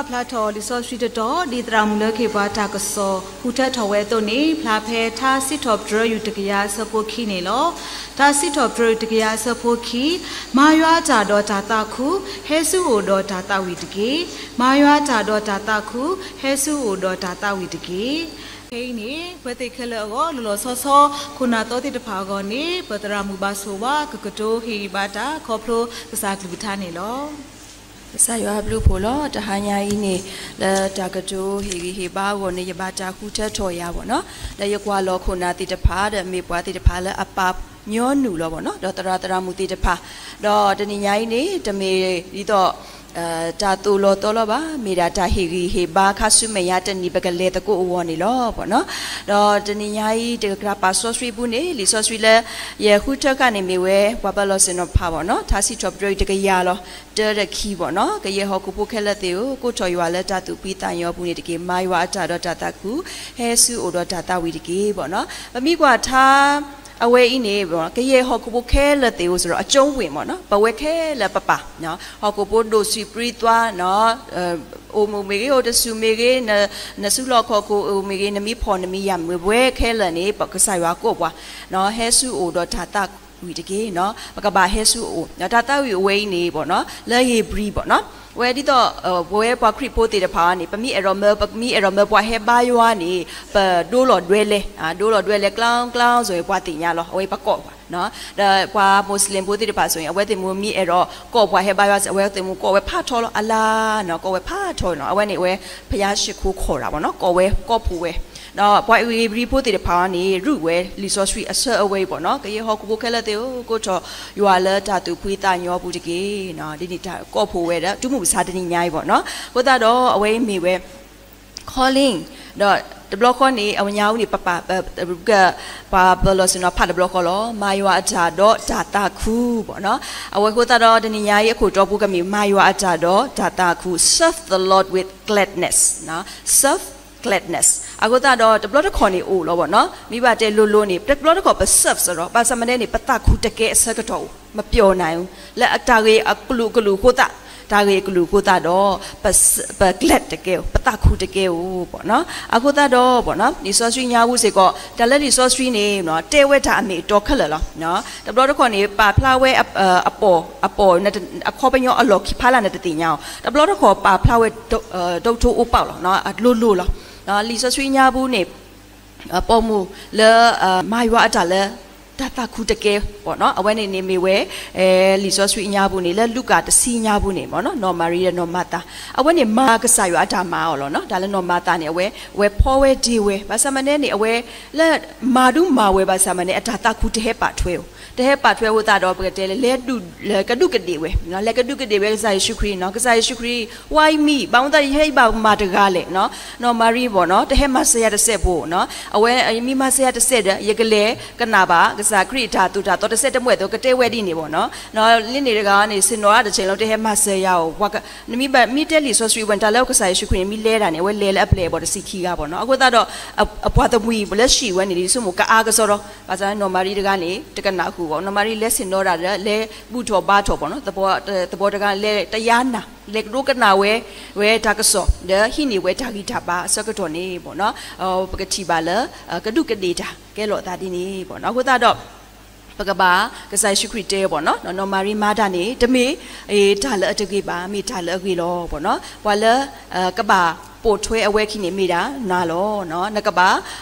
ဖျါထီၣ်လံာ်စီဆှံတတီၤ ဒ်သရၣ်မုၣ်လၢကဟ့ၣ်ပှၤတၢ်ကစီၣ် ဟူထၢထီၣ်ဝဲအသိးန့ၣ် ဖျါဖဲထါစံးထီၣ်ပတြၢၤ ယူၢ်တကယၤအဆၢဖိခံန့ၣ်လီၤ. ထါစံးထီၣ်ပတြၢၤ ယူၢ်တကယၤအဆၢဖိခံ, မၤယွၤအတၢ်ဒီးတၢ်သးခု, ဟဲဆူအအိၣ်ဒီးတၢ်သးဝံၣ်တက့ၢ်. မၤယွၤအတၢ်ဒီးတၢ်သးခု, ဟဲဆူအအိၣ်ဒီးတၢ်သးဝံၣ်တက့ၢ်. ခဲအံၤန့ၣ် ပဝဲသ့ၣ်ခဲလၢာ်အဂီၢ် လီၤလီၤဆီဆီ ခိၣ်နၢ်သီသ့ၣ်တဖၣ်အဂီၢ်န့ၣ် ပသရၣ်မုၣ်ဘၣ်ဆိၣ်ဝါ ကကတိၤဟ့ၣ်ဂံၢ်ဘါတၢ် ခီဖျိကစၢ်အကလုၢ်ကထါန့ၣ်လီၤ. ကစၢ်ယွၤအဘျုးအဖှိၣ်လီၤ. တဟါညါအံၤန့ၣ် လၢတၢ်ကတိၤဟ့ၣ်ဂံၢ်ဟ့ၣ်ဘါအဂီၢ်န့ၣ် ယဘၣ်တၢ်ဃုထၢထီၣ်ယၤဘၣ်နီၤ, ဒီးယကွၢ်လီၤခိၣ်နၢ်သ့ၣ်တဖၣ် ဒီးမ့ၢ်ပှၤသ့ၣ်တဖၣ်လၢအပာ်ညီနုၢ်လီၤဘၣ်နီၤ, ဒီးသရၣ်သရၣ်မုၣ်သ့ၣ်တဖၣ်, ဒီးတနံၤညါအံၤန့ၣ် တမ့ၢ်ဒ်သိး တၢ်သိၣ်လီၤသီလီၤဘၣ်, မ့ၢ်ဒၣ်တၢ်ဟ့ၣ်ဂံၢ်ဟ့ၣ်ဘါခါဆူမဲာ်ညါတနံၤ ပကလဲၤသကိးအဂီၢ်န့ၣ်လီၤဘၣ်နီၤ. ဒီးတနံၤညါအံၤ တကတၢၢ်ပာ်စီဆှံပူၤန့ၣ် လံာ်စီဆှံလၢ ယဃုထၢဃာ်န့ၣ်မ့ၢ်ဝဲ ပှၤပၢၤလီၢ်ဆ့ၣ်နီၤဖးဘၣ်နီၤ, ထါစံးထီၣ်ပတြၢၤ ယူၢ်တကယၤလီၤ, တၢတခံဘၣ်နီၤ, ကယဲၢ်ဟီၣ်ခိၣ်ဖိခဲလၢာ်သ့ၣ်ဧၢ, ကိးထီၣ်ယွၤလၢတၢ်သူၣ်ဖှံသးညီအပူၤန့ၣ်တက့ၢ်. မၤယွၤအတၢ်ဒီးတၢ်သးခု, ဟဲဆူအအိၣ်ဒီးတၢ်သးဝံၣ်တက့ၢ်ဘၣ်နီၤ. ပမ့ၢ်ကွၢ်ထါ အဝဲအံၤန့ၣ် ကယဲၢ်ဟီၣ်ခိၣ်ဖိခဲလၢာ်သ့ၣ်ဧၢ စ့ၢ်ဒီး အကၠိဝ့ၢ်မ့ၢ်နီၤ, ပဝဲခဲလၢာ်ပပၢ်, ဟီၣ်ခိၣ်ဖိဒိၣ်ဆံးပြံသွါနီၤ, အိၣ်မူးမ့ၢ်ဂ့ၤ အိၣ်တဆူၣ်မ့ၢ်ဂ့ၤ, နစုလီၢ်ခီၣ်ခိၣ်အိၣ်မ့ၢ်ဂ့ၤ, နမံဖီၣ်နမံယာ်မ့ၢ်ဂ့ၤ, ပဝဲခဲလၢာ်န့ၣ် ပကစၢ်ယွၤကိးပှၤ ဟဲဆူအအိၣ်ဒီးတၢ်သးဝံၣ်တက့ၢ်နီၤ, ပကဘၣ်ဟဲဆူအအိၣ်, တၢ်သးဝံၣ်အဝဲအံၤန့ၣ်ဘၣ်နီၤ, လၢဧ့ၤဘြံၤဘၣ်နီၤ, အဝဲဒ်သိး ပဝဲပှၤခရံာ်ဖိသ့ၣ်တဖၣ်န့ၣ် ပမ့ၢ်အဲၣ်ဒိးမၢ ပမ့ၢ်အဲၣ်ဒိးမၢပှၤဟဲဘါယွၤန့ၣ် ပဒိလီၤဒွဲလဲၣ်, ဒိလီၤဒွဲလဲၣ် ကျီကျီ စ့ၢ်ကီး ပှၤသ့ၣ်ညါလီၤ, အဝဲပကိးပှၤ ဒီးပှၤ Muslim ဖိသ့ၣ်တဖၣ်စ့ၢ်ကီး အဝဲသ့ၣ်မ့ၢ်မ့ၢ်အဲၣ်ဒိးကိးပှၤဟဲဘါယွၤ အဝဲသ့ၣ်မ့ၢ်ကိးဝဲဖးထီလီၤ, အလါနီၤ, ကိးဝဲဖးထီနီၤ, အဝဲန့ၣ်အဝဲ ဘုရားရှိခိုးခေါ်တာပေါ့နော်, ကိးဝဲကိးဖှိၣ်ဝဲ, ဒီးပှၤဧ့ၤဘြံၤဖိသ့ၣ်တဖၣ်န့ၣ် ရူးဝဲလံာ်စီဆှံအဆၢအဝဲအံၤဘၣ်နီၤ, ကယဲၢ်ဟီၣ်ခိၣ်ဖိခဲလၢာ်သ့ၣ်ဧၢ, ကိးထီၣ်ယွၤလၢတၢ်သူၣ်ဖှံသးညီအပူၤတက့ၢ်, ဒ်န့ၣ်တၢ်ကိးဖှိၣ်ဝဲဒီး တုၤမုၢ်မဆါတနံၤညါအံၤဘၣ်နီၤ, အဃိသတးဒီးအဝဲအံၤမ့ၢ်ဝဲ calling, ဒီးတဘျီဃီန့ၣ် အဝဲညါအူန့ၣ် ပပာ် ပ ပှၤပၢၤလီၢ်ဆ့ၣ်နီၤဖးတဘျီဃီလီၤ, မၤယွၤအတၢ်ဒီးတၢ်သးခုဘၣ်နီၤ, အဝဲအဃိသတးဒီးတနံၤညါအံၤအခိၣ်တီပူၤကမ့ၢ် မၤယွၤအတၢ်ဒီးတၢ်သးခု, serve the Lord with gladness, serve gladness, အဃိသတးဒီးတဘျီတခီၣ်န့ၣ် အိၣ်လီၤဘၣ်နီၤ, မ့ၢ်ဘၣ်တဲလိၤလိၤန့ၣ် တဘျီတခီၣ်ပ serve စ့ၢ်ဒီး ဘၣ်ဆၣ်မ့ၢ်ဒ်န့ၣ် ပသးခုတကဲအဆၢကတီၢ်အိၣ်, မပျော်နိုင်ဘူး, လၢတၢ်ဂ့ၢ်အကလုာ်ကလုာ်အဃိသတး, တၢ်ဂ့ၢ်အကလုာ်အဃိသတးဒီး ပ ပ glad တကဲဧိၤ, ပသးခုတကဲဧိၤဘၣ်နီၤ, အဃိသတးဒီးဘၣ်နီၤ, လံာ်စီဆှံညါပူၤစ့ၢ်ကီး တၢ်လၢလံာ်စီဆှံန့ၣ် တဲဝဲတၢ်အမ့ၢ်အတီခဲလၢာ်လီၤ, တဘျီတခီၣ်န့ၣ် ပာ်ဖျါဝဲ အပိာ် အပိာ် အခီပညီအလီၢ်ခံဖးလၢ်န့ၣ်တသ့ၣ်ညါအီၤ, တဘျီတခီၣ်ပာ်ဖျါဝဲ ဒိၣ်ထီအိၣ်ပာ်လီၤ, အလိၤလိၤလီၤ, လံာ်စီဆှံညါပူၤန့ၣ် ပိာ်မုၣ်လၢ မၤယွၤအတၢ်လၢ တၢ်သးခုတကဲဘၣ်နီၤ, အဝဲန့ၣ်န့ၣ်မ့ၢ်ဝဲ လံာ်စီဆှံညါပူၤန့ၣ် လၢလူၤကၣ်တဆံညါပူၤန့ၣ်ဘၣ်နီၤ, နီၢ်မၤရံဒီးနီၢ်မၤသၤ, အဝဲန့ၣ်မၤကစၢ်ယွၤအတၢ်မၤအီၤလီၤနီၤ, တၢ်လၢနီၢ်မၤသၤန့ၣ် အဝဲ အဝဲဖီဝဲဒ့ဝဲ, ဘၣ်ဆၣ်မ့ၢ်ဒ်န့ၣ် အဝဲ လၢ မၤဒူမၤဝဲဘၣ်ဆၣ်မ့ၢ်န့ၣ် အတၢ်သးခုတဟဲပာ်ထွဲဧိၤ, တဟဲပာ်ထွဲအဃိသတးဒီး ပကတဲလၢ လဲၤဒုး လဲၤကဒူးကဒ့ၣ်ဝဲ, လဲၤကဒူးကဒ့ၣ်ဝဲကစၢ်ယ့ၣ်ၡူးခရံာ်နီၤ, ကစၢ်ယ့ၣ်ၡူးခရံာ် why me, ဘၣ်မနုၤသးယဟဲယဘၣ်မၤတဂၤလဲၣ်နီၤ, နီၢ်မၤရံဘၣ်နီၤ တဟဲမၤစၢၤယၤတစဲးဖိနီၤ, အဝဲမ့ၢ်မၤစၢၤယၤတစဲးဒီး ယကလဲၤကနၣ်ဘၣ် ကစၢ်ခရံာ်အတၢ်သိၣ်တၢ်သီတစဲးတမှဲၣ်အသိး ကတဲဝဲဒ်န့ၣ်ဘၣ်နီၤ, လၢန့ၣ်တဂၤန့ၣ် ဆ့ၣ်နီၤတၢ်တဆဲးလီၤ တဟဲမၤစၢၤယၤဧိၤ, နမ့ၢ်တဲလံာ်စီဆှံဝဲန့ၣ် တၢ်လၢကစၢ်ယ့ၣ်ၡူးခရံာ်န့ၣ် မ့ၢ်လဲၤတၢ်န့ၣ် အဝဲလဲၤလၢအပျဲၢ်အဘီၣ်တဆံခံဂၤဘၣ်နီၤ, အဃိသတးဒီး အပှၤသမှံၤလၢဟံၣ်ဝဲန့ၣ် ဒ်ဆိကမိၣ်ကအါကစီဒီး ဘၣ်ဆၣ်နီၢ်မၤရံတဂၤန့ၣ် တကနၣ်ဃုာ်ဘၣ်, နီၢ်မၤရံလဲၤဆ့ၣ်နီၤတၢ်ဒီး လဲၤဘူၣ်ထီၣ်ဘါထီၣ်ဘၣ်နီၤ, သပှၢ်တဂၤလဲၤတယါနၤ လဲၤကဒိကနၣ်ဝဲ ဝဲတၢ်ကစီၣ် ဒီးဟံးန့ၢ်ဝဲတၢ်ဂံၢ်တၢ်ဘါအဆၢကတီၢ်န့ၣ်ဘၣ်နီၤ, ပကထံၣ်ဘၣ်လၢ ကဒူးကဒ့ၣ်တၢ်ကဲလိာ်သးဒ်န့ၣ်ဘၣ်နီၤ, အဃိသတးဒီး ပကဘၣ် ကစၢ်ယ့ၣ်ၡူးခရံာ်တဲဘၣ်နီၤ, နီၢ်မၤရံမၤတၢ်န့ၣ် တမ့ၢ် တၢ်လၢအတဂ့ၤဘၣ်, မ့ၢ်တၢ်လၢအဂ့ၤလီၤဘၣ်နီၤ, ပှၤလၢ ကဘၣ်ပိာ်ထွဲအဝဲအခံန့ၣ် မ့ၢ်ဒၣ်နၤလီၤ, နကဘၣ်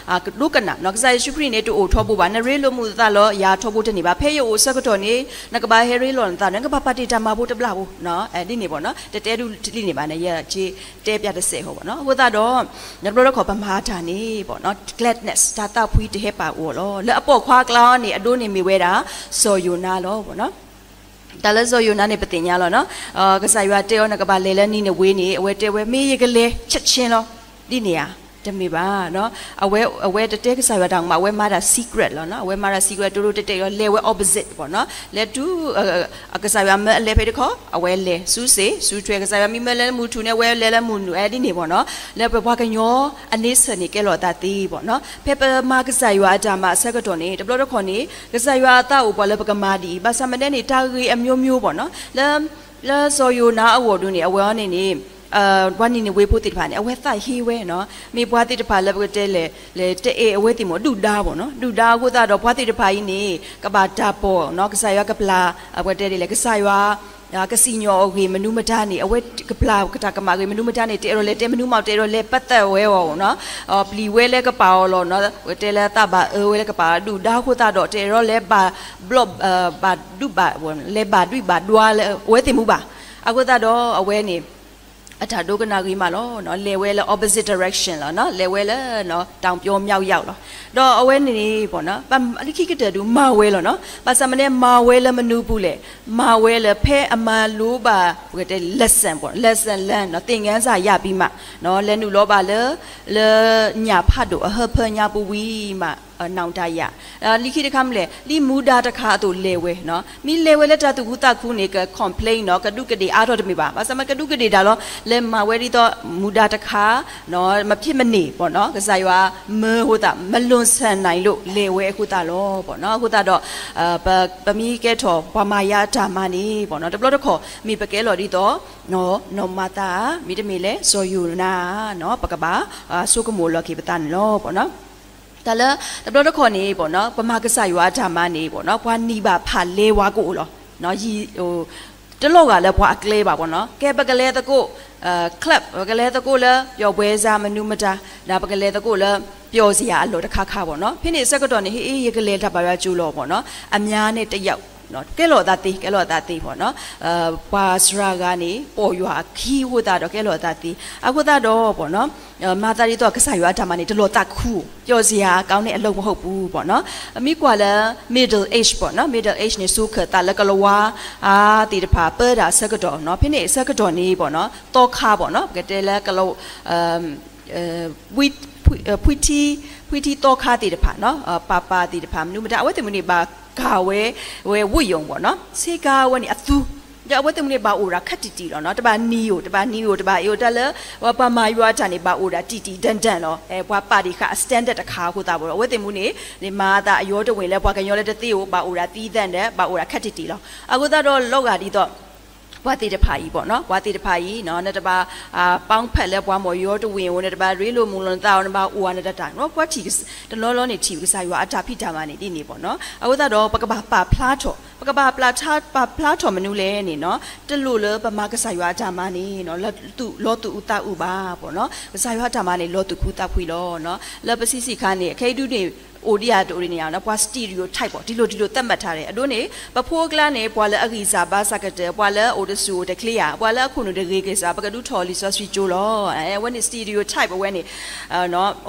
ကဒိကနၣ်နီၤ, ကစၢ်ယ့ၣ်ၡူးခရံာ်န့ၣ် တအိၣ်ထီဘိဘၣ်, နရ့လိာ်မုာ်သးလီၤ ယၤထီဘိတန့ၢ်ဘၣ်, ဖဲယအိၣ်အဆၢကတီၢ်န့ၣ် နကဘၣ်ဟဲရ့လိာ်နသးဒီး နကဘၣ်ပာ်တ့ၢ်တၢ်မၤဖိတဘျီဖိ, ဒ်န့ၣ်ဘၣ်နီၤ, တတဲဒုးတလံန့ၢ်ဘၣ်န့ၣ် ယကတဲပျးတစဲးဃီဘၣ်နီၤ, အဃိသတးဒီး တဘျီတခီၣ်ပမၤတၢ်န့ၣ်ဘၣ်နီၤ gladness တၢ်သးဖှံတဟဲပာ်အီၤလီၤ, လၢအပိာ်ခွါအကျါန့ၣ် အဒိန့ၣ်မ့ၢ်ဝဲဒၣ် စီၤယိၤနါလီၤဘၣ်နီၤ တၢ်လၢစီၤယိၤနါန့ၣ် ပသ့ၣ်ညါလီၤနီၤ, ကစၢ်ယွၤတဲအီၤ နကဘၣ်လဲၤလၢနံၤနဝ့န့ၣ် အဝဲတဲဝဲ မ့ၢ်ယကလဲၤ ချက်ချင်း လီၤ, ဒ်န့ၣ်ဧါ, တမ့ၢ်ဘၣ်, အဝဲ အဝဲတတဲကစၢ်ယွၤတၢ်မၤ အဝဲမၤတၢ် secret လီၤနီၤ, အဝဲမၤတၢ် secret တိၢ်တိၢ်တဲာ်တဲာ်လီၤ, လဲၤဝဲ opposite ဘၣ်နီၤ, လဲၤတုၤ ကစၢ်ယွၤမၢအလဲၤဖဲတခီ အဝဲလဲၤ, စုစ့ၣ် စုထွဲ, ကစၢ်ယွၤမ့ၢ်မၢလၢမုၢ်ထူၣ်န့ၣ် အဝဲလဲၤလၢမုၢ်နုာ်, ဒ်န့ၣ်ဘၣ်နီၤ, လၢပပှၤကညီအန့ဆၢၣ်န့ၣ် ကဲလိာ်သးသ့ဘၣ်နီၤ, ဖဲပမၤကစၢ်ယွၤအတၢ်မၤအဆၢကတီၢ်န့ၣ် တဘျီတခီၣ်န့ၣ် ကစၢ်ယွၤအသးအိၣ်ပှၤလၢပကမၤဒ်အံၤ, ဘၣ်ဆၣ်မ့ၢ်ဒ်န့ၣ် တၢ်ဂ့ၢ်အမျိုးမျိုးဘၣ်နီၤ, လၢ လၢစီၤယိၤနါအဂီၢ်ဒ်န့ၣ် အဝဲအံၤန့ၣ်န့ၣ် ပှၤနံၤနဝ့ဖိသ့ၣ်တဖၣ်န့ၣ် အဝဲသးဟ့ဝဲနီၤ, မ့ၢ်ပှၤသ့ၣ်တဖၣ်လၢပကတဲလဲၣ် လဲၤတအဲၣ်အဝဲသ့ၣ်မ့ၢ်ဒုၣ်ဒါဘၣ်နီၤ, ဒုၣ်ဒါအဃိသတးဒီး ပှၤသ့ၣ်တဖၣ်အံၤန့ၣ် ကဘၣ်တၢ်ပိာ်နီၤ, ကစၢ်ယွၤကပျၢ် ပကတဲဒ်လဲၣ် ကစၢ်ယွၤ ကစံၣ်ညီၣ်အဂ့ၢ်မနုၤမတၤန့ၣ် အဝဲကပျၢ်ကတၢ်ကမၣ်ဂ့ၢ်မနုၤမတၤန့ၣ် တအဲၣ်ဒိးလဲၤတဲမနုၤမး တအဲၣ်ဒိးလဲၤပသးဝဲအီၤနီၤ, ပျံၤဝဲလၢကပာ်အီၤလီၤနီၤ, ပကတဲလၢသးဘၣ်အၢဝဲလၢကပာ် ဒုၣ်ဒါအဃိသတးဒီး တအဲၣ်ဒိးလဲၤဘၣ်ဘျီၣ် ဘၣ်ဒုးဘၣ် လဲၤဘၣ်ဒုးဘၣ်ဒွါလၢအဝဲသ့ၣ်မူဘၣ်, အဃိသတးဒီးအဝဲန့ၣ် အတၢ်ဒိကနၣ်ဂ့ၤမးလီၤ, လဲၤဝဲလၢ opposite direction လီၤ, လဲၤဝဲလၢ တောင်ပြောမြောက်ရောက် လီၤ, ဒီးအဝဲန့ၣ်န့ၣ် လၢခံကတၢၢ်ဒုးမၤဝဲလီၤနီၤ, ဘၣ်ဆၣ်မ့ၢ်န့ၣ် မၤဝဲလၢမနုၤပူၤလဲၣ်, မၤဝဲလၢဖဲအမၤလိဘၣ် ပကတဲ lesson ပူၤ lesson learn သင်ခန်းစာရပြီးမှ လၢနုာ်လီၤဘၣ်လၢ လၢညၣ်ဖးဒိၣ်အဟၢဖၢညါပူၤဝံၤမး နောင်တရ လံာ်ခံတခါမ့ၢ်လဲၣ် လံာ်မူဒါတခါအသိးလဲၤဝဲနီၤ, မ့ၢ်လဲၤဝဲလၢတၢ်သူၣ်ခုသးခုန့ၣ် က complain နီၤ, ကဒူးကဒ့ၣ်အါထီၣ်တမ့ၢ်ဘၣ်, ဘၣ်ဆၣ်မ့ၢ်ကဒူးကဒ့ၣ်တၢ်လီၤ, လဲၤမၤဝဲဒ်သိးမူဒါတခါ မဖြစ်မနေ ကစၢ်ယွၤမၢအဃိသတး မလွန်ဆန်နိုင်လို့ လဲၤဝဲအဃိသတးလီၤနီၤ, အဃိသတးဒီး ပမ့ၢ်ကဲထီၣ်ပှၤမၤယွၤအတၢ်မၤန့ၣ် တဘျီတခီၣ် မ့ၢ်ပကဲလီၤဒ်သိး နီၢ်မၤသၤဧါ, မ့တမ့ၢ်လၢစီၤယိၤနါဧါ, ပကဘၣ်ဆိကမိၣ်လီၤက့ၤပသးန့ၣ်လီၤ. တၢ်လၢတဘျီတခီၣ်န့ၣ် ပမၤကစၢ်ယွၤအတၢ်မၤန့ၣ် ပှၤနံၤဘၣ်ဖးလဲဝါကအိၣ်လီၤ, တလီၤဂာ်လၢပှၤအကျဲဘၣ်နီၤ, ကဲပကလဲၤသကိး club ပကလဲၤသကိးလၢ ပျော်ပွဲစား မနုၤမတၤ ဒီးပကလဲၤသကိးလၢ ပျော်စရာအလီၢ်တခါခါဘၣ်နီၤ, ဖဲန့ၣ်အဆၢကတီၢ်န့ၣ် ဟ့ၣ် ယကလဲၤတၢ်ဘါယွၤကၠိလီၤဘၣ်နီၤ, အများနဲ့တစ်ယောက် ကဲလီၤအသးသ့ ကဲလီၤအသးသ့ဘၣ်နီၤ, ပှၤစှၤဂၤန့ၣ် ပိာ်ယွၤအခံအဃိသတးဒီး ကဲလီၤအသးသ့, အဃိသတးဒီး မၤသးဒ်သိးကစၢ်ယွၤအတၢ်မၤန့ၣ် တလီၤသးခုဧိၤ, ပျော်စရာကောင်းတဲ့အလုပ်မဟုတ်ဘူးဘၣ်နီၤ, မ့ၢ်ကွၢ်လၢ middle age ဘၣ်နီၤ, middle age န့ၣ် စိၤခၢၣ်သးလၢကလၤဝါ သ့ၣ်တဖၣ် ပၢတၢ်အဆၢကတီၢ်နီၤ, ဖဲန့ၣ်အဆၢကတီၢ်န့ၣ်ဘၣ်နီၤ, သီခါဘၣ်နီၤ, ပကတဲလၢကလၤ ဖှံထံ ဖှံထံသီခါသ့ၣ်တဖၣ်နီၤ, ပၢ်ပၢ်သ့ၣ်တဖၣ် မနုၤမတၤ အဝဲသ့ၣ်မုၢ်န့ၣ် ဘၣ်ကၤဝဲ ဝဲဝိယုၢ်ဘၣ်နီၤ, ဆ့ကၤဝဲန့ၣ်အသူ, ဒီးအဝဲသ့ၣ်မုၢ်န့ၣ် ဘၣ်အိၣ်ဒၣ်ခပ်တံၢ်တံၢ်လီၤနီၤ, တဘၣ်နံၤဧိၤ တဘၣ်နံၤဧိၤ တဘၣ်အ့ၣ်ဧိၤ တၢ်လၢ ပှၤမၤယွၤအတၢ်န့ၣ် ဘၣ်အိၣ်ဒၣ်တံၢ်တံၢ်တၢ်တၢ်လီၤ, ပှၤပာ်ဒံးဃာ်အ standard တခါအဃိသတးဘၣ်ဒီး အဝဲသ့ၣ်မုၢ်န့ၣ် န့ၣ်မၤအသးအယီတဝ့ၢ်လၢပှၤကညီလၢတသ့ဧိၤ ဘၣ်အိၣ်ဒၣ်သံသးဒီး ဘၣ်အိၣ်ဒၣ်ခပ်တံၢ်တံၢ်လီၤ, အဃိသတးဒီးလီၤဂာ်ဒ်သိး ပှၤသ့ၣ်တဖၣ်အံၤဘၣ်နီၤ, ပှၤသ့ၣ်တဖၣ်အံၤ နတဘၣ် ပီဖးလၢပှၤမၤယွၤတဝ့ၢ်ဧိၤ နတဘၣ်ရ့လိာ်မုာ်လိာ်နသးအီၤ နဘၣ်အိၣ်နတၢ်တၢ် ပှၤထံၣ် တနီၤလီၤန့ၣ်ထံၣ်ကစၢ်ယွၤအတၢ်ဖံးတၢ်မၤန့ၣ်ဒ်န့ၣ်ဘၣ်နီၤ, အဃိသတးဒီး ပကဘၣ်ပာ်ဖျါထီၣ် ပကဘၣ်ပာ်ဖျါထီၣ်မနုၤလဲၣ်န့ၣ်နီၤ, တလိၣ်လၢပမၤကစၢ်ယွၤအတၢ်မၤန့ၣ် လီၤသူၣ်အုးသးအုးဘၣ်ဘၣ်နီၤ, ကစၢ်ယွၤအတၢ်မၤန့ၣ် လီၤသူၣ်ခုသးခုလီၤ, လၢပဆံးဆံးခါန့ၣ် ခဲအံၤဒုးန့ၣ် အိၣ်ဒံးဧါတအိၣ်ဒံးန့ၣ်ဧါနီၤ, ပှၤ stereotype ဘၣ် တံၢ်လိာ်တံၢ်လိာ်သတ်မှတ်ထားတယ်, အဒိန့ၣ် ပဖိအကျါန့ၣ် ပှၤလၢအဂံၢ်စၢ်ဘါစၢ်ကတၢၢ် ပှၤလၢအအိၣ်တဆူၣ်အိၣ်တချ့ဧါ ပှၤလၢအခိၣ်နူာ်တဂ့ၤက့ၤစၢ် ပကဒုးထီၣ်လံာ်စီဆှံကၠိလီၤ, အဝဲန့ၣ် stereotype အဝဲန့ၣ်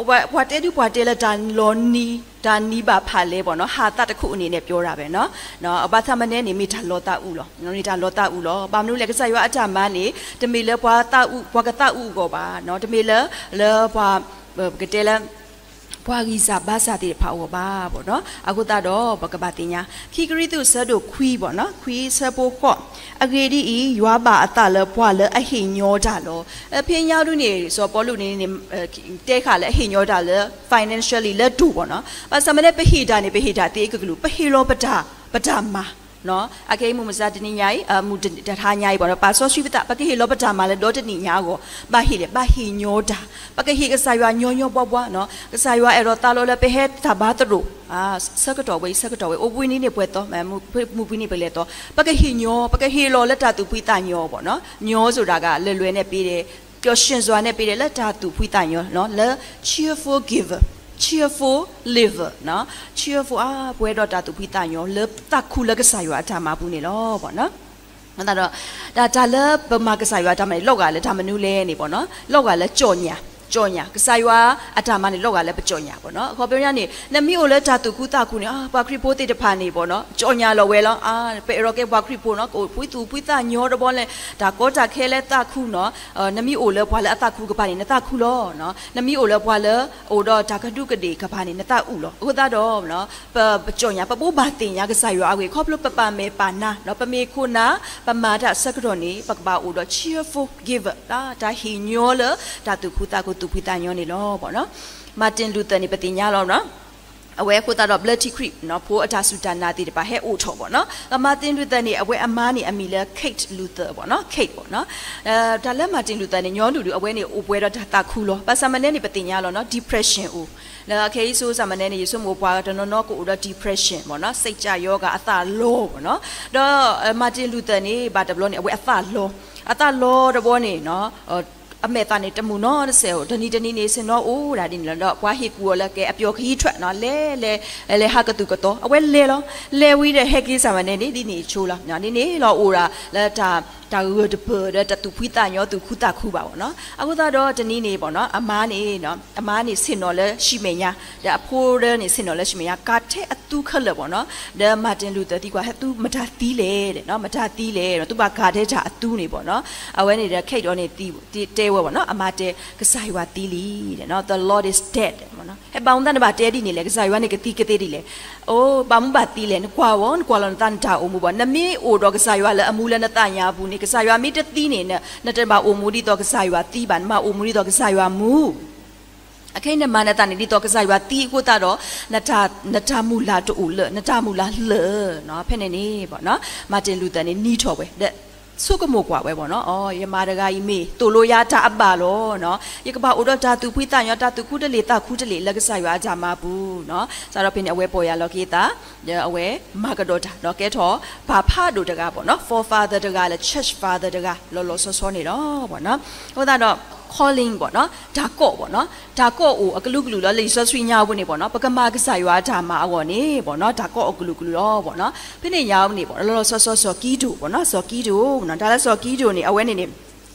ပှၤတဲဒုးပှၤတဲလၢတၢ်လီၤနံၤ တၢ်နံၤဘၣ်ဖးလဲၣ်ဘၣ်နီၤ, ဟးသးတခိၣ်န့ၣ်န့ၣ် ပြောတာပဲနီၤ, ဘၣ်ဆၣ်မနုၤန့ၣ် မ့ၢ်တၢ်လီၤသးအုးလီၤ, မ့ၢ်တၢ်လီၤသးအုးလီၤ, ဘၣ်မနုၤလဲၣ် ကစၢ်ယွၤအတၢ်မၤန့ၣ် တမ့ၢ်လၢပှၤသးအုး ပှၤကသးအုးအဂီၢ်ဘၣ်နီၤ, တမ့ၢ်လၢ လၢပှၤ ပကတဲလၢ ပှၤဂံၢ်စၢ်ဘါစၢ်သ့ၣ်တဖၣ်အဂီၢ်ဘၣ်ဘၣ်နီၤ, အဃိသတးဒီး ပကဘၣ်သ့ၣ်ညါ ခံကရံၣ်သူး ဆၢဒိၣ်ခွံဘၣ်နီၤ, ခွံဆၢဖိဃိး, အဂ့ၢ်ဒ်အံၤ ယွၤဘၣ်အသးလၢပှၤလၢအဟ့ၣ်ညီတၢ်လီၤ, ဖဲညါဒုးန့ၣ် စီၤပီလူးန့ၣ် တဲဃာ်လၢအဟ့ၣ်ညီတၢ်လၢ financially လၢတိၢ်ဘၣ်နီၤ, ဘၣ်ဆၣ်မနုၤ ပဟ့ၣ်တၢ်န့ၣ် ပဟ့ၣ်တၢ်သ့အကကလုာ် ပဟ့ၣ်လီၤပတၢ် ပတၢ်မၤ အခဲအံၤမုၢ်မဆါတနံၤညါအံၤ မုၢ်တဟါညါအံၤဘၣ်နီၤ, ပာ်စီဆှံပသး ပကဟ့ၣ်လီၤပတၢ်မၤလၢဒီတနံၣ်ညါအဂီၢ်, ဘၣ်ဟ့ၣ်လဲၣ် ဘၣ်ဟ့ၣ်ညီတၢ်, ပကဟ့ၣ်ကစၢ်ယွၤညီညီဘှါဘှါနီၤ, ကစၢ်ယွၤအဲၣ်ဒိးသးလီလၢပဟဲတၢ်ဘါသရိာ် ဆၢကတီၢ်ဝဲအံၤ ဆၢကတီၢ်ဝဲ အိၣ်ဘှံးနံၤန့ၣ်ပှဲၤသီ, မုၢ်ဘှံးနံၤပလဲၤသီ, ပကဟ့ၣ်ညီ ပကဟ့ၣ်လီၤလၢတၢ်သူၣ်ဖှံသးညီဘၣ်နီၤ, ညီ ဆိုတာက လွယ်လွယ်နဲ့ပေးတယ်, ပျော်ရွှင်စွာနဲ့ပေးတယ် လၢတၢ်သူၣ်ဖှံသးညီနီၤ, လၢ cheerful giver, cheerful liver နီၤ, cheerful အါ ပှဲၤဒီးတၢ်သူၣ်ဖှံသးညီ လၢသးခုလၢကစၢ်ယွၤအတၢ်မၤပူၤန့ၣ်လီၤဘၣ်နီၤ. အဃိသတးဒီး တၢ် တၢ်လၢပမၤကစၢ်ယွၤအတၢ်မၤန့ၣ် လီၤဂာ်လၢတၢ်မနုၤလဲၣ်န့ၣ်ဘၣ်နီၤ, လီၤဂာ်လၢ ကြော်ငြာ, ကြော်ငြာ, ကစၢ်ယွၤအတၢ်မၤန့ၣ် လီၤဂာ်လၢပကြော်ငြာဘၣ်နီၤ, အခီပညီန့ၣ် နမ့ၢ်အိၣ်လၢတၢ်သူၣ်ခုသးခုန့ၣ် အါ ပှၤခရံာ်ဖိသ့ၣ်တဖၣ်န့ၣ်ဘၣ်နီၤ ကြော်ငြာလီၤဝဲလီၤ, အါ ပအဲၣ်ဒိးကဲပှၤခရံာ်ဖိနီၤ ကအိၣ်ဖှံသူၣ်ဖှံသးညီတဘျီလဲၣ်, တၢ်ကီတၢ်ခဲလၢသးခုနီၤ, နမ့ၢ်အိၣ်လၢပှၤလၢအသးခုကပၤန့ၣ် နသးခုလီၤ, နမ့ၢ်အိၣ်လၢပှၤလၢ အိၣ်ဒီးတၢ်ကဒူးကဒ့ၣ်ကပၤန့ၣ် နသးအုးလီၤ, အဃိသတးဒီး ပ ပကြော်ငြာ ပဘိးဘၣ်သ့ၣ်ညါကစၢ်ယွၤအဂ့ၢ် ခီဖျိပပာ်မဲာ်ပာ်နါ ပမ့ၢ်ခိၣ်နၢ် ပမၤတၢ်ဆၢကတီၢ်န့ၣ် ပကဘၣ်အိၣ်ဒီး cheerful giver တၢ်ဟ့ၣ်ညီလၢ တၢ်သူၣ်ခုသးခုသူၣ်ဖှံသးညီန့ၣ်လီၤ. Martin Luther န့ၣ် ပသ့ၣ်ညါလီၤနီၤ, အဝဲအဃိသတးဒီး ဘျၢထံခရံာ်ဖိအတၢ်စူၢ်တၢ်နာ်သ့ၣ်တဖၣ်ဟဲအိၣ်ထီၣ်ပေါ့နော်. ဒီး Martin Luther န့ၣ် အဝဲအမါန့ၣ်အမံၤလၢ Kate Luther ပေါ့နော်, Kate ပေါ့နော်. တၢ်လၢ Martin Luther န့ၣ် ညီနုၢ်ဒုး အဝဲန့ၣ်အိၣ်ပှဲၤဒီးတၢ်သးခုလီၤ. ဘၣ်ဆၣ်မနုၤန့ၣ် ပသ့ၣ်ညါလီၤနော်, depression အိၣ် လၢခဲအံၤ ဆူမဲာ်ညါန့ၣ် ယဆိကမိၣ်ပှၤတနီၤနီၤကအိၣ်ဒီး depression ပေါ့နော်, စိတ်ကျရောဂါ အသးလီၤပေါ့နော်. ဒီး Martin Luther န့ၣ် ဘၣ်တဘျီန့ၣ် အဝဲအသးလီၤ, အသးလီၤတဘျီန့ၣ် အမဲာ်သၣ်န့ၣ် တမုာ်နီတစဲးဧိၤ, တနံၤတနံၤန့ၣ် ဆ့ၣ်နီၤအိၣ်ဒၣ်ဒ်န့ၣ်လီၤ. ဒီးပှၤဟ့ၣ်ကူၣ်အီၤလၢ ကဲ အပျီၢ်ကဟံးထွဲ လဲၤ လဲၤ လဲၤဟးကသူၣ်ကသီ, အဝဲလဲၤလီၤ. လဲၤဝံၤဒီး ဟဲက့ၤဆူမဲာ်ညါန့ၣ် ဒ်န့ၣ်ဆိလီၤ, ဒ်န့ၣ်လီၤ အိၣ်ဒၣ်လၢတၢ် တၢ်ဂၢၢ်တပၢၢ်ဒီး တၢ်သူၣ်ဖှံသးညီ သူၣ်ခုသးခုဘၣ်ပေါ့နော်. အဃိသတးဒီးတနံၤန့ၣ်ပေါ့နော်, အမါန့ၣ် အမါန့ၣ်ဆ့ၣ်နီၤလၢ ဆူမဲာ်ညါ, ဒီးအဖိဒၢန့ၣ်ဆ့ၣ်နီၤလၢ ဆူမဲာ်ညါ ကးထဲအသူခဲလၢာ်ပေါ့နော်. ဒီး Martin Luther သံကွၢ် ဟဲ သုမတၤသံလဲၣ်, မတၤသံလဲၣ်, သုဘၣ်ကးထဲတၢ်အသူန့ၣ်ပေါ့နော်. အဝဲန့ၣ်ဒီး Kate အီၤန့ၣ် တဲဝဲပေါ့နော်, အမါတဲ ကစၢ်ယွၤသံလံ, The Lord is dead ပေါ့နော်. ဟဲဘၣ်မနုၤသးနဘၣ်တဲဒ်န့ၣ်လဲၣ်, ကစၢ်ယွၤန့ၣ်ကသံကသ့ဒ်လဲၣ်. အိ ဘၣ်မနုၤဘၣ်သံလဲၣ်, နကွၢ်ဝဲ နကွၢ်လီၤနသးနတၢ်အိၣ်မူဘၣ်, နမ့ၢ်အိၣ်ဒီးကစၢ်ယွၤလၢအမူလၢနသးညါအပူၤန့ၣ် ကစၢ်ယွၤမ့ၢ်တသံန့ၣ် နတဘၣ်အိၣ်မူဒ်သိးကစၢ်ယွၤသံဘၣ်, နဘၣ်အိၣ်မူဒ်သိးကစၢ်ယွၤမူ အခဲအံၤနမၤနသးန့ၣ် ဒ်သိးကစၢ်ယွၤသံအဃိသတးဒီး နတၢ်မုၢ်လၢ်တအိၣ်လၢၤ, နတၢ်မုၢ်လၢ်လၢာ်, ဖဲန့ၣ်န့ၣ် Martin Luther န့ၣ် နံၤထီၣ်ဝဲ ဒီးဆိကမိၣ်ကွၢ်ဝဲပေါ့နော်, အိ ယမါတဂၤအံၤမ့ၢ်သိၣ်လိယၤတၢ်အဘၣ်လီၤ, ယကဘၣ်အိၣ်ဒီးတၢ်သူၣ်ဖှံသးညီ တၢ်သူၣ်ခုတလ့ၢ်သးခုတလ့ၢ်လၢကစၢ်ယွၤအတၢ်မၤပူၤ, စးထီၣ်ဖဲန့ၣ် အဝဲပီၢ်ယၢ်လီၤက့ၤအသး, ဒီးအဝဲမၤကဒီးတၢ် ဒီးကဲထီၣ်ပၢ်ဖးဒိၣ်တဂၤပေါ့နော်, forefather တဂၤလၢ church father တဂၤ လီၤလီၤဆီဆီန့ၣ်လီၤ. အဃိသတးဒီး calling ပေါ့နော်, တၢ်ကိးပေါ့နော်, တၢ်ကိးအိၣ်အကလုာ်ကလုာ်လီၤ. လံာ်စီဆှံညါအပူၤန့ၣ်ပေါ့နော်, ပကမၤကစၢ်ယွၤအတၢ်မၤအဂီၢ်န့ၣ်ပေါ့နော်, တၢ်ကိးအကလုာ်ကလုာ်လီၤပေါ့နော်. ဖဲန့ၣ်ညါန့ၣ် လီၤလီၤဆီဆီစီၤကံဒိၣ်ပေါ့နော်, စီၤကံဒိၣ်, တၢ်လၢစီၤကံဒိၣ်န့ၣ် အဝဲန့ၣ်န့ၣ်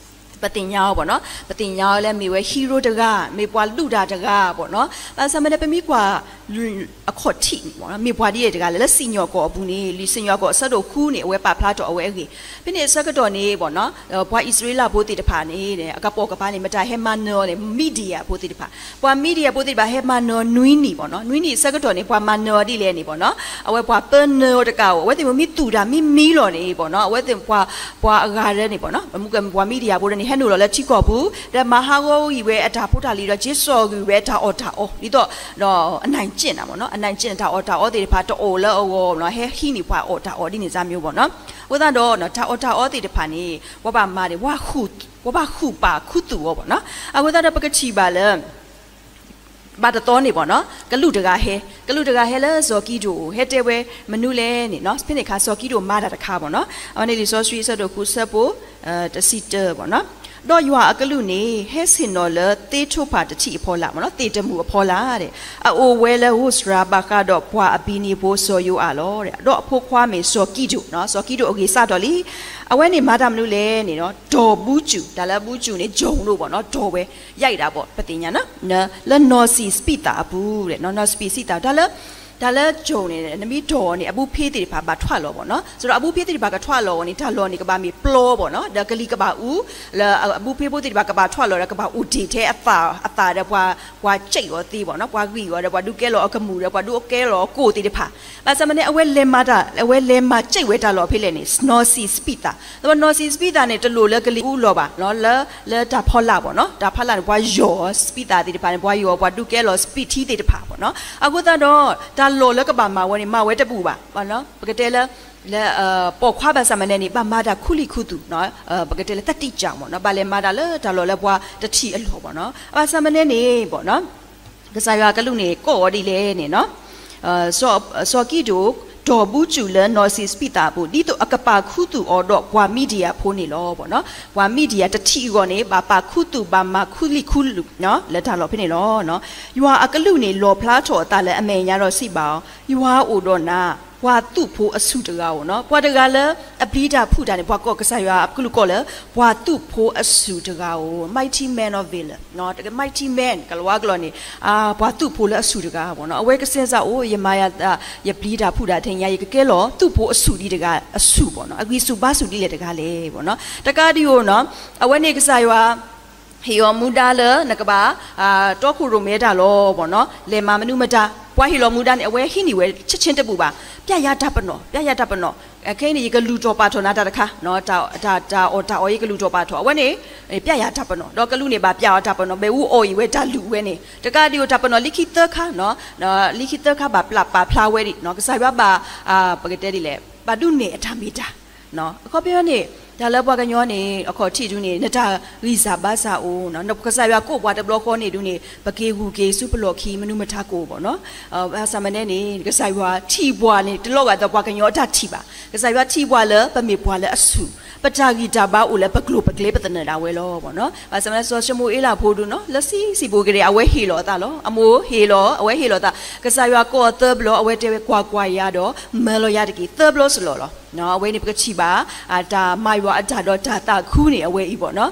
ပသ့ၣ်ညါအီၤပေါ့နော်, ပသ့ၣ်ညါအီၤလၢမ့ၢ်ဝဲ hero တဂၤ, မ့ၢ်ပှၤလုၢ်တၢ်တဂၤပေါ့နော်. ဘၣ်ဆၣ်မနုၤ ပမ့ၢ်ကွၢ် အခီၣ်ထံးန့ၣ် မ့ၢ်ပှၤဒ်လဲၣ်တဂၤလဲၣ်, လၢစံၣ်ညီၣ်ကွီၢ်အပူၤန့ၣ် လံာ်စံၣ်ညီၣ်ကွီၢ်အဆၢဒိၣ်ဃုန့ၣ် အဝဲပာ်ဖျါထီၣ်အဝဲအဂ့ၢ်. ဖဲန့ၣ်အဆၢကတီၢ်န့ၣ်ပေါ့နော်, ပှၤအံၣ်စရ့လးဖိသ့ၣ်တဖၣ်န့ၣ် အကပိာ်ကပၤန့ၣ် မတၤဟဲမၤနၢၤအီၤလဲၣ်, Media ဖိသ့ၣ်တဖၣ်, ပှၤ Media ဖိသ့ၣ်တဖၣ်ဟဲမၤနၢၤနွံနံၣ်ပေါ့နော်, နွံနံၣ်အဆၢကတီၢ်န့ၣ် ပှၤမၤနၢၤအီၤဒ်လဲၣ်န့ၣ်ပေါ့နော်, အဝဲပှၤပၢနၢၤအီၤတကးဧိၤ, အဝဲသ့ၣ်မ့ၢ်သူၣ်တၢ်မ့ၢ်မံလီၤန့ၣ်ပေါ့နော်, အဝဲသ့ၣ်ပှၤ ပှၤအဂၤဒၢန့ၣ်ပေါ့နော်, ပှၤ Media ဖိဒၢန့ၣ် ဟဲနုာ်လီၤလၢထံကီၢ်ပူၤ, ဒီးမၤဟးဂီၤဝံၤဝဲအတၢ်ဖိတၢ်လံၤဒီး က့ၤစိာ်ကွံာ်ဝဲတၢ်အီၣ်တၢ်အီ ဒ်သိး ဒီး အနိုင်ကျင့် န့ၣ်ပေါ့နော်, အနိုင်ကျင့် န့ၣ် တၢ်အီၣ်တၢ်အီသ့ၣ်တဖၣ်တအိၣ်လၢအဂီၢ်, ဟဲဟံးန့ၢ်ပှၤအီၣ်တၢ်အီဒ်န့ၣ် စၢ်မျိုးပေါ့နော်. အဃိသတးဒီး တၢ်အီၣ်တၢ်အီသ့ၣ်တဖၣ်န့ၣ် ပှၤဘၣ်မၤန့ၣ် ပှၤဘၣ်ဃုာ်ပာ်ခူသူၣ်အီၤပေါ့နော်. အဃိသတးဒီး ပကထံၣ်ဘၣ်လၢ ဘၣ်တသီန့ၣ်ပေါ့နော်, ကလူးတဂၤဟဲ, ကလူးတဂၤဟဲလၢစီၤကံဒိၣ်အအိၣ်, ဟဲတဲဝဲမနုၤလဲၣ်န့ၣ်, ဖဲန့ၣ်အခါစီၤကံဒိၣ်မၤတၢ်တခါပေါ့နော်, အဝဲန့ၣ်လံာ်စီဆှံအဆၢဒိၣ်ဃု အဆၢဖိ တဆံတၢပေါ့နော်. ဒီးယွၤအကလူးန့ၣ် ဟဲဆ့ၣ်နီၤလၢသ့ၣ်ထိၣ်ဖးတထံၣ်အဖီလာ်ပေါ့နော်, သ့ၣ်တမုၢ်အဖီလာ်, အအိၣ်ဝဲလၢ ဘိစြၤ ဘၣ်ဃးဒီးပှၤအဘံၤနံၤဖိစီၤယိၤအၤလီၤ. ဒီးအဖိခွါမ့ၢ်စီၤကံဒိၣ်, စီၤကံဒိၣ်အဂ့ၢ်စးထီၣ်လံ. အဝဲန့ၣ်မၤတၢ်မနုၤလဲၣ်န့ၣ်, တီၢ်ဘူစူၣ်, တၢ်လၢဘူစူၣ်န့ၣ် ကၠိၣ်ဒိၣ်ပေါ့နော်, တီၢ်ဝဲ ယဲဒၣ်ဘီၣ် ပသ့ၣ်ညါန့ၣ်, လၢနီၢ်စံၣ်စပံးသၣ်အပူၤ, နီၢ်စံၣ်စပံးသၣ် တၢ်လၢ တၢ်လၢကၠိၣ်န့ၣ် နမ့ၢ်တီၢ်အီၤန့ၣ် အဘုဖ့သ့ၣ်တဖၣ်ဘၣ်ထွးလီၤပေါ့နော်. စးထီၣ်အဘုဖ့သ့ၣ်တဖၣ်ကထွးလီၤအီၤန့ၣ် တၢ်လီၢ်န့ၣ်ကဘၣ်မ့ၢ်ပျီပေါ့နော်, ဒီးကလံၤကဘၣ်အူ, လၢအဘုဖ့ဖိသ့ၣ်တဖၣ်ကဘၣ်ထွးလီၤဒီး ကဘၣ်အိၣ်တ့ၢ်ထဲအသး, အသးဒီးပှၤ, ပှၤစံးအီၤသ့ပေါ့နော်, ပှၤဂံၢ်အီၤဒီး ပှၤဒုးကဲလီၤအကမူၣ်ဒီး ပှၤဒုးကဲလီၤအကိၣ်သ့ၣ်တဖၣ်. ဘၣ်ဆၣ်မနုၤ အဝဲလဲၤမၤတၢ်, အဝဲလဲၤမၤစံးဝဲတၢ်လီၢ်ဖဲလဲၣ်န့ၣ် နီၢ်စံၣ်စပံးသၣ်, ဒီးနီၢ်စံၣ်စပံးသၣ်န့ၣ် တလိၣ်လၢကလံၤအူလီၤဘၣ်, လၢ, လၢတၢ်ဖီလာ်ပေါ့နော်, တၢ်ဖီလာ်န့ၣ် ပှၤယီၢ်စပံးသၣ်သ့ၣ်တဖၣ်န့ၣ်, ပှၤယီၢ်ပှၤဒုးကဲလီၤစပံးထံသ့ၣ်တဖၣ်ပေါ့နော်. အဃိသတးဒီး တၢ်လီၢ်လၢကဘၣ်မၤဝဲန့ၣ် မၤဝဲတဘူၣ်ဘၣ်, လၢ, ပကတဲလၢ, လၢ, ပိာ်ခွါဘၣ်ဆၣ်မနုၤန့ၣ် ဘၣ်မၤတၢ်ခူလံၢ်ခူသူၣ်, ပကတဲလၢသတိကျပေါ့နော်, ဘၣ်လဲၤမၤတၢ်လၢတၢ်လီၢ်လၢပှၤတထံၣ်အလီၢ်ပေါ့နော်. ဘၣ်ဆၣ်မနုၤန့ၣ်ပေါ့နော် ကစၢ်ယွၤအကလူးန့ၣ် ကိးအီၤဒ်လဲၣ်န့ၣ်, စီၤကံဒိၣ် တီၢ်ဘူစူၣ်လၢနီၢ်စံၣ်စပံးသၣ်အပူၤ ဒ်သိးအကပာ်ခူသူၣ်အီၤဒီးပှၤ Media ဖိန့ၣ်လီၤ. ပှၤ Media တထံၣ်အဂီၢ်န့ၣ် ဘၣ်ပာ်ခူသူၣ် ဘၣ်မၤခူလံၢ်ခူသူၣ် လၢတၢ်လီၢ်ဖဲန့ၣ်လီၤ. ယွၤအကလူးန့ၣ် လီၣ်ဖျါထီၣ်အသးလၢအမဲာ်ညါဒီးစံးဘၣ်အီၤ, ယွၤအိၣ်ဒီးနၤ, ပှၤသူၣ်ဖိအဆူၣ်တဂၤဧိၤ, ပှၤတဂၤလၢအပျံၤတၢ်ဖုးတၢ်န့ၣ် ပှၤကိးကစၢ်ယွၤအကလူးကိးလၢ ပှၤသူၣ်ဖိအဆူၣ်တဂၤဧိၤ, mighty man of valor, mighty man ကလၤဝါကလီန့ၣ်, ပှၤသူၣ်ဖိလၢအဆူၣ်တဂၤပေါ့နော်. အဝဲကစဲးစးအိၣ် ယမၤယၤသး, ယပျံၤတၢ်ဖုးတၢ်ထဲညါ ယကကဲလီၤ သူၣ်ဖိအဆူၣ်ဒ်တဂၤအဆူၣ်ပေါ့နော်, အဂံၢ်ဆူၣ်ဘါဆူၣ်ဒ်လဲၣ်တဂၤလဲၣ်ပေါ့နော်. တကးဒံးဧိၤနော်, အဝဲန့ၣ်ကစၢ်ယွၤ ဟ့ၣ်အီၤမူဒါလၢနကဘၣ် တီခိၣ်ရိၣ်မဲတၢ်လီၤ ပေါ့နော်. လဲၤမၤမနုၤမတၤ, ပှၤဟ့ၣ်လီၤမူဒါန့ၣ် အဝဲဟံးန့ၢ်ဝဲ ချက်ချင်း တဘူၣ်ဘၣ်. ပြယါတၢ်ပနီၣ်, ပြယါတၢ်ပနီၣ်. ခဲအံၤန့ၣ် ယကလူၤထီၣ်ပာ်ထီၣ်နၤတၢ်တခါ, တၢ်အီၣ်တၢ်အီ ယကလူၤထီၣ်ပာ်ထီၣ် အဝဲန့ၣ် ပြယါတၢ်ပနီၣ်. ဒီးကလူးန့ၣ် ဘၣ်ပြအီၤတၢ်ပနီၣ် မ့ၣ်အူအီၣ်အံၤဝဲတၢ်လူၤဝဲန့ၣ် တကးဒံးအိၣ် တၢ်ပနီၣ်လံခံသၢခါ, လံခံသၢခါ ဘၣ်ပာ်ဖျါဝဲဒံး ကစၢ်ယွၤဘၣ် ပကတဲဒ်လဲၣ်, ဘၣ်ဒုးနဲၣ်အတၢ်မ့ၢ်တၢ် အခီပညီန့ၣ် တၢ်လၢပှၤကညီန့ၣ် အခီၣ်ထံးဒုန့ၣ် နတၢ်ဂံၢ်စၢ်ဘါစၢ်အိၣ်, ကစၢ်ယွၤကိးပှၤတဘျီဃီန့ၣ်ဒုန့ၣ် ပက့ၤဂုာ်က့ၤဆူပလီၢ်ခံ မနုၤမတၤကိး ပေါ့နော်. ဘၣ်ဆၣ်မနုၤန့ၣ် ကစၢ်ယွၤထံၣ်ပှၤန့ၣ် တလီၤဂာ်ဒီးပှၤကညီအတၢ်ထံၣ်ဘၣ်. ကစၢ်ယွၤထံၣ်ပှၤလၢပမ့ၢ်ပှၤလၢအဆူၣ်, ပတၢ်ဂံၢ်တၢ်ဘါအိၣ်လၢပကျိၤပကျဲ ပသနၢၣ်ဒၣ်ဝဲလီၤ ပေါ့နော်. ဘၣ်ဆၣ်မနုၤ စီၤၡမူၤအ့လးဖိဒုနီၤ လၢဆံးဆံးဖိကရၢ အဝဲဟ့ၣ်လီၤအသးလီၤ. အမိၢ်ဟ့ၣ်လီၤ အဝဲဟ့ၣ်လီၤအသး, ကစၢ်ယွၤကိးအီၤသၢဘျီ အဝဲတဲဝဲ ကွၢ်ကွၢ်ယၤဒီး မၢလီၤယၤတက့ၢ် သၢဘျီစ့ၢ်ကီးလီၤ. အဝဲန့ၣ် ပကထံၣ်ဘၣ် တၢ်မၤယွၤအတၢ်ဒီးတၢ်သးခုန့ၣ် အဝဲအံၤ ပေါ့နော်.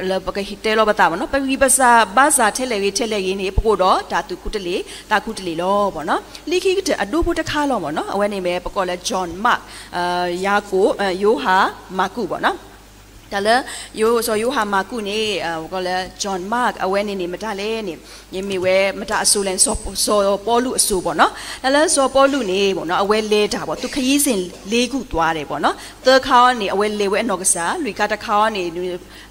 လၢပကတဲလီၤပသး ပေါ့နော်, ပဂံၢ်ပစၢ်ဘါစၢ်ထဲလဲၣ်ဂ့ၤထဲလဲၣ်ဂ့ၤန့ၣ် ပကအိၣ်ဒီးတၢ်သူၣ်ခုတလ့ၢ် သးခုတလ့ၢ်လီၤ ပေါ့နော်. လံခံကတၢၢ်အဒိဖိတခါလီၤ ပေါ့နော်, အဝဲန့ၣ်မ့ၢ်ပကိးလၢ John Mark, ယၤကိာ်, ယိၤဟၣ်မၢ်ကူး ပေါ့နော်. တၢ်လၢ စီၤယိၤဟၣ်မၢ်ကူးန့ၣ် ပကိးလၢ John Mark အဝဲန့ၣ်န့ၣ် မတၤလဲၣ်န့ၣ် မ့ၢ်ဝဲမတၤအစိၤလဲၣ်န့ၣ် စီၤပီလူးအစိၤ ပေါ့နော်. တၢ်လၢစီၤပီလူးန့ၣ် ပေါ့နော်, အဝဲလဲၤတၢ် ပေါ့, သူခရီးစဉ်လေးခုသွားတယ် ပေါ့နော်. သၢခါအံၤန့ၣ် အဝဲလဲၤဝဲအနီၢ်ကစၢ်, လွံၢ်ခါတခါအံၤန့ၣ်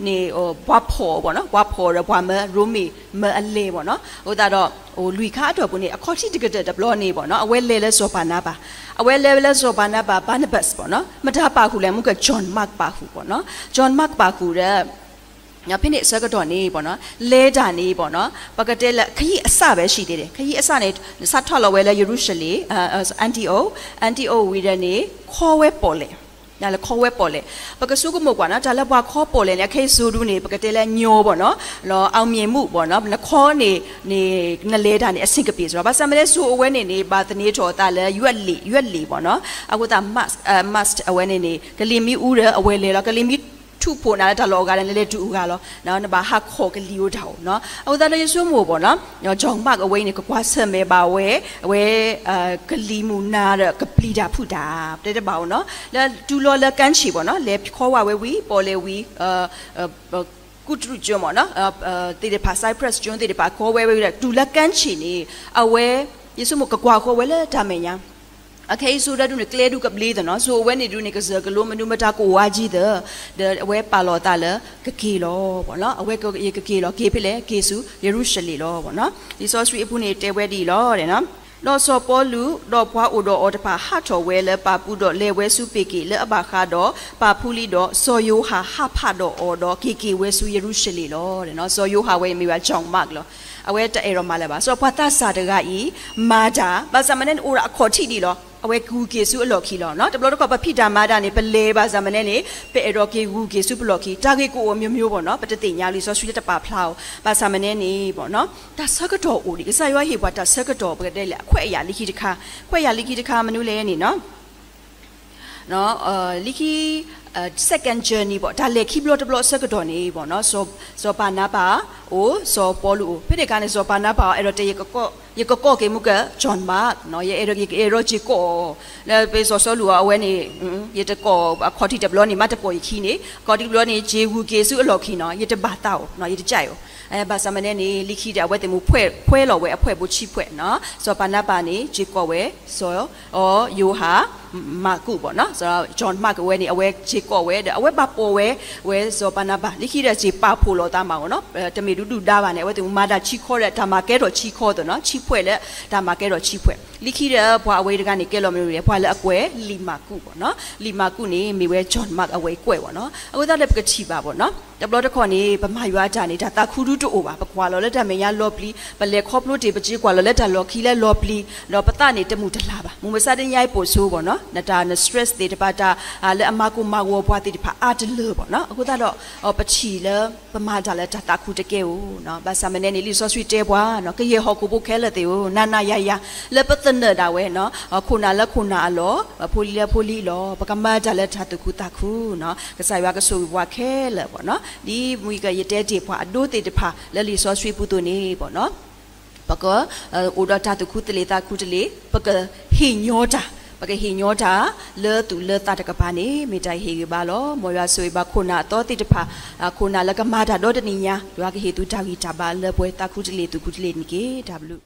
န့ၣ် ပှၤဖီၣ် ပေါ့နော်, ပှၤဖီၣ်ဒီးပှၤမၢ ရိမ့ၤမၢအလဲၤ ပေါ့နော်. အဃိသတးဒီး လွံၢ်ခါအတီၢ်ပူၤန့ၣ် အခီၣ်ထံးတကတၢၢ်တဘျီန့ၣ် ပေါ့နော်, အဝဲလဲၤလၢစီၤပၤနါဘၤ, အဝဲလဲၤလၢစီၤပၤနါဘၤ Barnabas ပေါ့နော်, မတၤပာ်ဃုာ်လဲၣ် မုၢ်က John Mark ပာ်ဃုာ် ပေါ့နော်. John Mark ပာ်ဃုာ်ဒီး ဖဲန့ၣ်အဆၢကတီၢ်န့ၣ် ပေါ့နော်, လဲၤတၢ်န့ၣ် ပေါ့နော်, ပကတဲလၢ ခရီးအစပဲရှိသေးတယ်, ခရီးအစန့ၣ် စးထီၣ်လီၤဝဲလၢယရူၤၡလ့ၣ်, အၣ်တံၣ်အိၣ်, အၣ်တံၣ်အိၣ်ဝံၤဒီးန့ၣ် ခီဝဲပီၣ်လဲၣ်, လၢခီဝဲပီၣ်လဲၣ်. ပကဆိကမိၣ်ကွၢ်နီၤ တၢ်လၢပှၤခီပီၣ်လဲၣ်န့ၣ် အခဲအံၤစိၤဒုန့ၣ် ပကတဲလၢညီ ပေါ့နော်, လီၤ အောင်မြင်မှု ပေါ့နော်, နခီန့ၣ် န့ၣ် နလဲၤတၢ်န့ၣ် အဆင်ပြေစ့ၢ်ကီး. ဘၣ်ဆၣ်မနုၤလဲၣ် စိၤအဝဲန့ၣ်န့ၣ် ဘၣ်သန့ၤထီၣ်အသးလၢ ရွက်လှေ, ရွက်လှေ ပေါ့နော်, အဃိသတး mast, mast အဝဲန့ၣ်န့ၣ် ကလံၤမ့ၢ်အူဒီး အဝဲလဲၤလီၤ, ကလံၤမ့ၢ်ထူးဖှိၣ်နၤလၢတၢ်လီၢ်အဂၤဒီး နလဲၤတုၤအဂၤလီၤ, နဘၣ်ဟးခီၣ်ကလံၤအိၣ်တၢ်အိၣ်နီၤ. အဃိသတးဒီးယဆိကမိၣ် ပေါ့နော်, John Mark အဝဲအံၤန့ၣ် ကကွၢ်ဆၢၣ်မဲာ်ဘၣ်ဝဲ အဝဲ ကလံၤမုၢ်နၤဒီးကပျံၤတၢ်ဖုးတၢ် တဲတဘၣ်အိၣ်နီၤ, လၢတုၤလီၤလၢ ကမ်းခြေ ပေါ့နော်, လဲၤခီဝဲဝံၤ ပီၣ်လဲၣ်ဝံၤ ကုတရုၢ်ကၠိမ့ၢ်နီၤ သ့ၣ်တဖၣ် Cyprus ကၠိသ့ၣ်တဖၣ် ခီဝဲဝံၤဒီး တုၤလၢ ကမ်းခြေ န့ၣ် အဝဲ ယဆိကမိၣ်ကကွၢ်ဃီဝဲလၢတၢ်မဲာ်ညါ, အခဲအံၤစိၤဒုန့ၣ် ကျဲဒုးကဘျ့သ့ၣ်နီၤ, စိၤအဝဲန့ၣ်ဒုန့ၣ် ကစၢၢ်ကလိမနုၤမတၤကအိၣ်ဝဲကံသၢ, ဒီးအဝဲပာ်လီၤအသးလၢ ကက့ၤလီၤ ပေါ့နော်, အဝဲကက့ၤလီၤ က့ၤဖဲလဲၣ် က့ၤဆူယရူၤၡလ့ၣ်လီၤ ပေါ့နော်. လံာ်စီဆှံအပူၤန့ၣ်တဲဝဲဒ်အံၤလီၤ ဒီးစီၤပီလူး ဒီးပှၤအိၣ်ဒီးအီၤတဖၣ် ဟးထီၣ်ဝဲလၢပၤပူၤဒီး လဲၤဝဲဆူပ့ၤက့ၣ်လၢအဘၣ်ဃးဒီးပၤဖူလံဒီး စီၤယိၤဟၣ်ဟးဖးဒီးအီၤဒီး က့ၤက့ၤဝဲဆူယရူၤၡလ့ၣ်လီၤ. စီၤယိၤဟၣ်ဝဲအံၤမ့ၢ်ဝဲ John Mark လီၤ. အဝဲတအဲၣ်ဒိးမၤလၢၤဘၣ်. စီၤပှၤသးစၢ်တဂၤအံၤ မၤတၢ် ဘၣ်ဆၣ်မနုၤန့ၣ် အိၣ်ဒီးအခီၣ်ထံးဒ်လီၤ. အဝဲဂုၤက့ၤဆူအလီၢ်ခံလီၤ. တဘျီတခီၣ် ပဖံးတၢ်မၤတၢ်န့ၣ် ပလဲၤဘၣ်ဆၣ်မနုၤန့ၣ် ပအဲၣ်ဒိးက့ၤဂုၤက့ၤဆူပလီၢ်ခံ, တၢ်ဂ့ၢ်ကအိၣ် မျိုးမျိုး ပေါ့နော်, ပတသ့ၣ်ညါလံာ်စီဆှံလၢတပာ်ဖျါအီၤ, ဘၣ်ဆၣ်မနုၤန့ၣ် ပေါ့နော်, တၢ်ဆၢကတီၢ်အိၣ်ဒံး, ကစၢ်ယွၤဟ့ၣ်ပှၤတၢ်ဆၢကတီၢ် ပကတဲလဲၣ် အခွဲးအယာ်လၢခံတခါ, ခွဲးအယာ်လၢခံတခါ မနုၤလဲၣ်န့ၣ်နီၤ လၢခံ second journey ပေါ့, တၢ်လဲၤခံဘျီတဘျီအဆၢကတီၢ်န့ၣ် ပေါ့နော်, စီၤပၤနါဘၤအိၣ်, စီၤပီလူးအိၣ်, ဖဲန့ၣ်အခါန့ၣ် စီၤပၤနါဘၤအီၤ အဲၣ်ဒိးတဲ ယကကိးက့ၤမုၢ်က John Mark နီၤ, ယအဲၣ်ဒိး ယအဲၣ်ဒိးက့ၤကိးအီၤ, လၢဖဲစီၤစီလူးအီၤ အဝဲန့ၣ် ယတကိးအခီၣ်ထံးတဘျီန့ၣ် မ့ၢ်တကိးယခံန့ၣ်, အခီၣ်ထံးတဘျီန့ၣ် က့ၤဂုၤက့ၤဆူအလီၢ်ခံနီၤ, ယတဘၣ်သးအီၤနီၤ, ယတကးအီၤ. ဘၣ်ဆၣ်မနုၤန့ၣ် လၢခံဒီး အဝဲသ့ၣ်မုၢ်ဖှဲးလီၤဝဲအဖှဲးဖိဆံးဖှဲးနီၤ, စီၤပၤနါဘၤန့ၣ် က့ၤကိးဝဲ စီၤ အီၤ ယိၤဟၣ် မၢ်ကူး ပေါ့နော်, John Mark ဝဲန့ၣ် အဝဲက့ၤကိးဝဲဒီး အဝဲဘၣ်ပိာ်ဝဲ ဝဲစီၤပၤနါဘၤ လၢခံဒီး က့ၤပာ်ဖှိၣ်လီၤသးမး ပေါ့နော်, တမ့ၢ်ဒုးဒုၣ်ဒါဘၣ်န့ၣ် အဝဲသ့ၣ်မုၢ်မၤတၢ်ဆံးခီဒီး တၢ်မၤကဲထီၣ်ဆံးခီသ့ၣ်နီၤ, ဆံးဖှဲးလၢတၢ်မၤကဲထီၣ်ဆံးဖှဲး, လၢခံဒီး ပှၤအဝဲတဂၤန့ၣ် ကဲလီၤမနုၤလဲၣ်, ပှၤလၢအကွဲး လံာ်မၢ်ကူး ပေါ့နော်, လံာ်မၢ်ကူးန့ၣ် မ့ၢ်ဝဲ John Mark အဝဲကွဲး ပေါ့နော်, အဃိသတးဒီး ပကထံၣ်ဘၣ် ပေါ့နော်, တဘျီတခီၣ်န့ၣ် ပမၤယွၤအတၢ်န့ၣ် တၢ်သးခုဒုတအိၣ်ဘၣ်, ပကွၢ်လီၤလၢတၢ်မဲာ်ညါလီၤပျံၤ, ပလဲၤခီဖျိတ့ၢ် ပစ့ကွၢ်လီၤလၢတၢ်လီၢ်ခံလၢလီၤပျံၤ, ဒီးပသးန့ၣ်တမုာ်တလၤဘၣ်, မုၢ်မဆါတနံၤအံၤပိာ်ဆိ ပေါ့နော်, နတၢ် န stress သ့ၣ်တဖၣ် တၢ်လၢအမၤကိၢ်မၤဂီၤပှၤသ့ၣ်တဖၣ်အါတလၢ ပေါ့နော်, အဃိသတးဒီး ပထံၣ်လၢ ပမၤတၢ်လၢတၢ်သးခုတကဲဧိၤ, ဘၣ်ဆၣ်မနုၤန့ၣ် လံာ်စီဆှံတဲပှၤ ကယဲၢ်ဟီၣ်ခိၣ်ဖိခဲလၢာ်သ့ၣ်ဧိၤ, နၤနၤယၤယၤ လၢပသနၢၣ်ဒၣ်ဝဲ ခိၣ်နၢ်လၢခိၣ်နၢ်အလီၢ်, ဖိလံၤလၢဖိလံၤအလီၢ်, ပကမၤတၢ်လၢတၢ်သူၣ်ခုသးခု, ကစၢ်ယွၤကဆိၣ်ဂ့ၤပှၤခဲလၢာ် ပေါ့နော်, ဒ်မ့ၢ်ကယတဲတ့ၢ်ပှၤအဒိသ့ၣ်တဖၣ် လၢလံာ်စီဆှံပူၤသိးန့ၣ် ပေါ့နော်, ပက အိၣ်ဒီးတၢ်သူၣ်ခုသးခုတလ့ၢ်, ပကဟ့ၣ်ညီတၢ် ပကဟ့ၣ်ညီတၢ်လၢသူၣ်လၢသးတကပၤန့ၣ် မ့ၢ်တၢ်ဟ့ၣ်ဂံၢ်ဘါလီၤ. မ်ယွၤဆိၣ်ဂ့ၤဘၣ်ခိၣ်နၢ်အသီသ့ၣ်တဖၣ်, ခိၣ်နၢ်လၢကမၤတၢ်ဒီတနံၣ်ညါ, ယွၤကဟ့ၣ်သုတၢ်ဂံၢ်တၢ်ဘါလၢပှဲၤသးခူတလ့ၢ်သူၣ်ခူတလ့ၢ်န့ၣ်တက့ၢ်. တၢ်ဘျုး